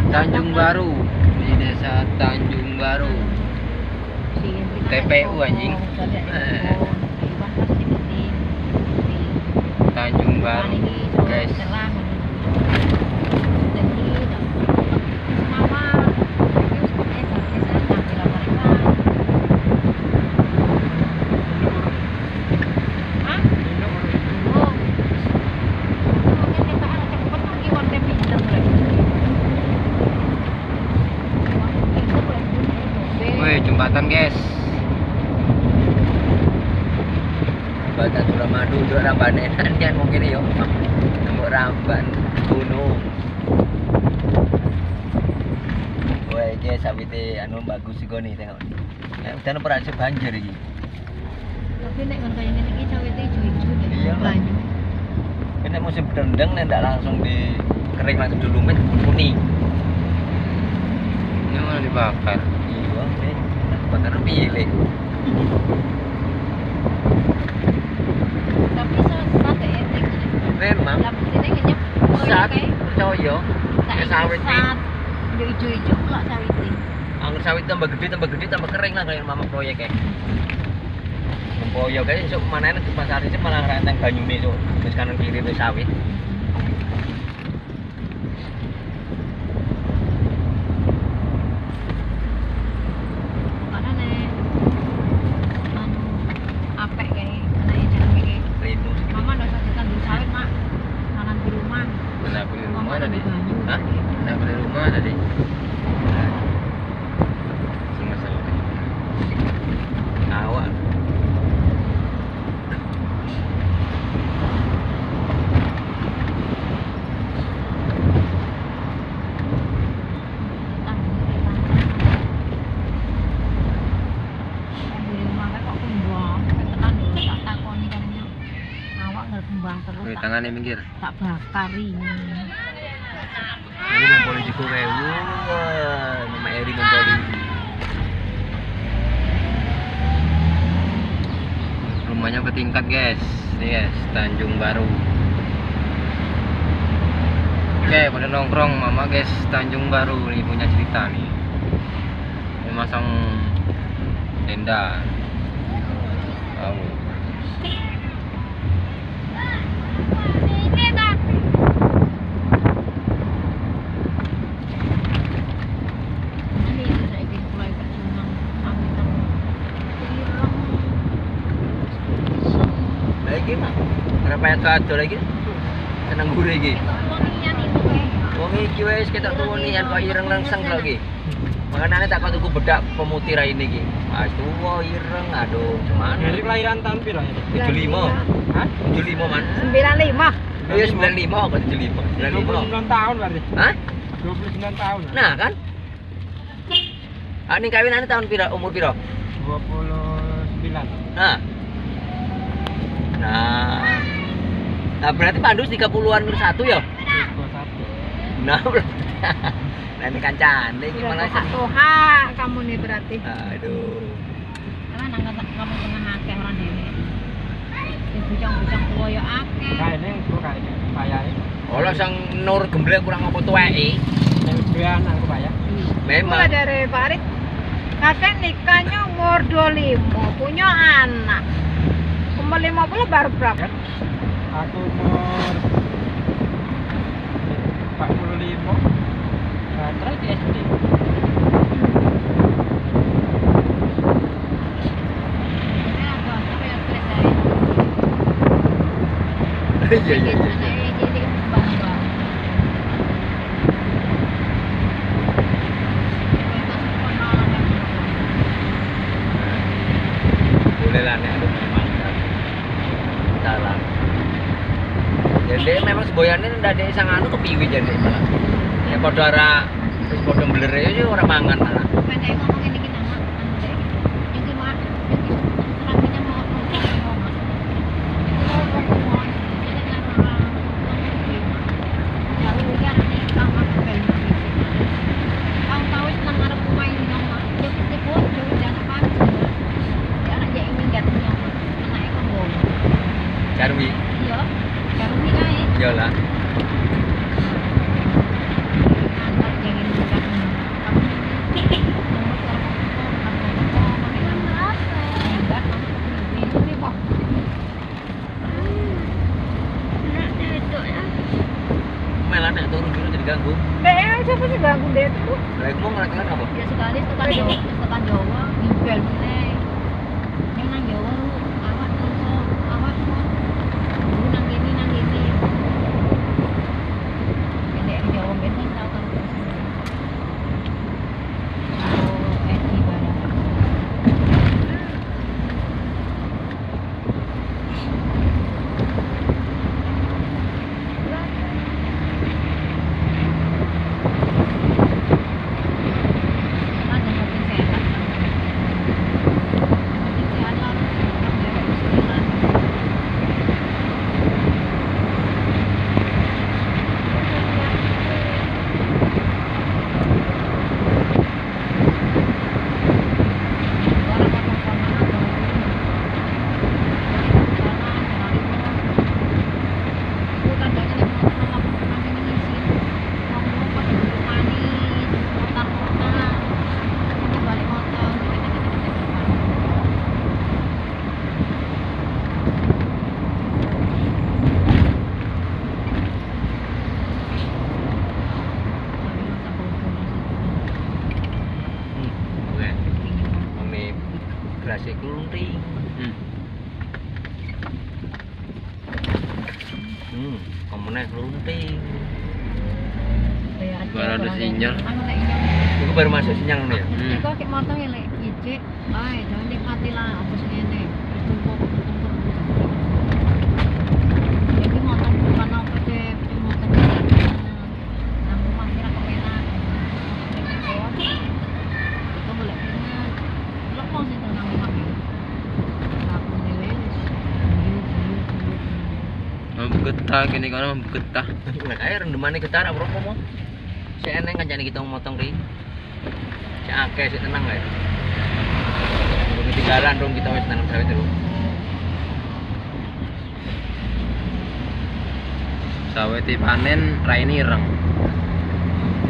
Tanjung Baru, di desa Tanjung Baru. TPU anjing. Tanjung Baru, guys. Woi, jembatan guys. Jembatan Suramadu, untuk ramban enak kan mungkin yo. Nembok ramban gunung. Woi, guys, sawite anu bagus iku nih tengok. Nek udan ora iso banjir iki. Tapi nek nggon kaya ngene iki sawite ijo-ijo nek banyu. Nek musim dendeng nek ndak langsung di kering langsung dilumit kuning. Ini malah dibakar. Iya, nih. Bakar piye, Lek? Tapi sesat etik. Memang. Lah buktine ngene. Sat, percaya. Ya sawit iki. Yo ijo-ijo kok sawite. Angger sawit tambah gede, tambah kering lah kayak mama proyek kayak. Mempoyo kae esuk manane di pasar iki malah renteng banyune esuk. Wis kanan kiri wis sawit. Karena nek anu apek kae anake jenenge iki. Rino. Mama ndak usah ditandur sawit, Mak. Tanam di rumah. Ndak beli rumah tadi. Hah? Ndak beli rumah tadi. Sama-sama. Awak. Tangannya minggir. Tak bakar ini. Ini main polisi kowe. Wah, Mama Eri main polisi. Rumahnya bertingkat, guys. Nih, guys, Tanjung Baru. Oke, pada nongkrong Mama, guys, Tanjung Baru nih punya cerita nih. Ini masang tenda. Tahu. Berapa itu ada lagi? Seneng gurih iki. Wong iki wis ketok tuwonian kok ireng langsung lho iki. Makanane tak kok tuku bedak pemutih raine iki. Ah tuwa ireng aduh cuman. Dari kelahiran tahun piro ya? 75. Hah? 75, Man. 95. Iya 95 kok 75. 95. 29 tahun berarti. Hah? 29 tahun. Nah, kan? Ah ini kawinane tahun piro? Umur piro? 29. Nah. Nah. Nah, berarti Pandu 30-an satu ya? 21. Nah, nah ini kancane iki malah toha kamu nih berarti. Aduh. Karena nang kamu tengah akeh ora dhewe. Sing bocah-bocah tuwa ya akeh. Kaene engko kaene payahe. Ola sang Nur gemblek kurang apa tuweke. Sing duwe anak aku payah. Memang. Mulai dari Pak Arik, kakek nikahnya umur 25, punya anak. Umur 50 baru berapa? Aku umur 45. Nah, terus di SD. Iya iya iya. Boleh lah nek aduh memang. Salah. Jadi memang seboyane ndak ada sang anu kepiwe jane malah. Ya padha ora wis padha mblere yo ora mangan malah. Pendek ngomong ngene iki nang anu dek. Iki mak iki serapinya mau ngomong. Jarwi. Iya, Jarwi kae. Iya lah. Ngantor jangan. Lah iku mau ngelak apa? Ya sekali tekan Jawa, tekan Jawa ngibel meneh. Ning nang Jawa lu awak iso, awak kok nang kene nang kene. Nek Jawa ben kan tau karo. Oh, Edi barang. Baru ada sinyal. Itu baru masuk sinyal nih ya. Iku kek motor ya lek ijik, ae jangan nikmati lah apa sing ngene. Wis tumpuk tumpuk. Iki motor bukan apa sih, motor. Nang omah kira kepenak. Itu boleh enak. Lek wong sing nang omah iki. Aku dhewe wis mambu getah kene kono mambu getah. Lah ae rendemane getah ora apa mau. Sik eneng kancane kita motong ri. Sik akeh sik tenang lah. Durung ketinggalan dong kita wis nanam sawit dulu. Sawit dipanen raine ireng.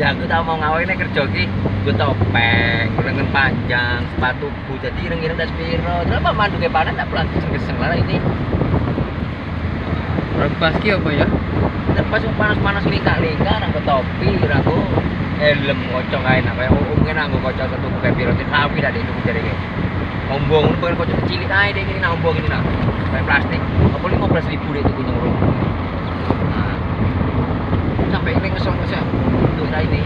Ya aku tau mau ngawene kerja ki, nggo topeng, lengan panjang, sepatu boot, jadi ireng-ireng tas piro. Terus apa manduke panen tak pelan geseng-geseng lah ini. Rebas ki apa ya? Rebas panas-panas lingkak-lingkak nang topi, aku helm kocok kae nak kaya mungkin nganggo kocok satu kayak piro sawi tak tuku jare iki. Ombo ngono pengen kocok cilik ae dek iki nang ombo ngene nak. Kayak plastik. Apa 15.000 dek tuku nang ngono. Nah. Sampai ini ngesong-ngesong untuk ini.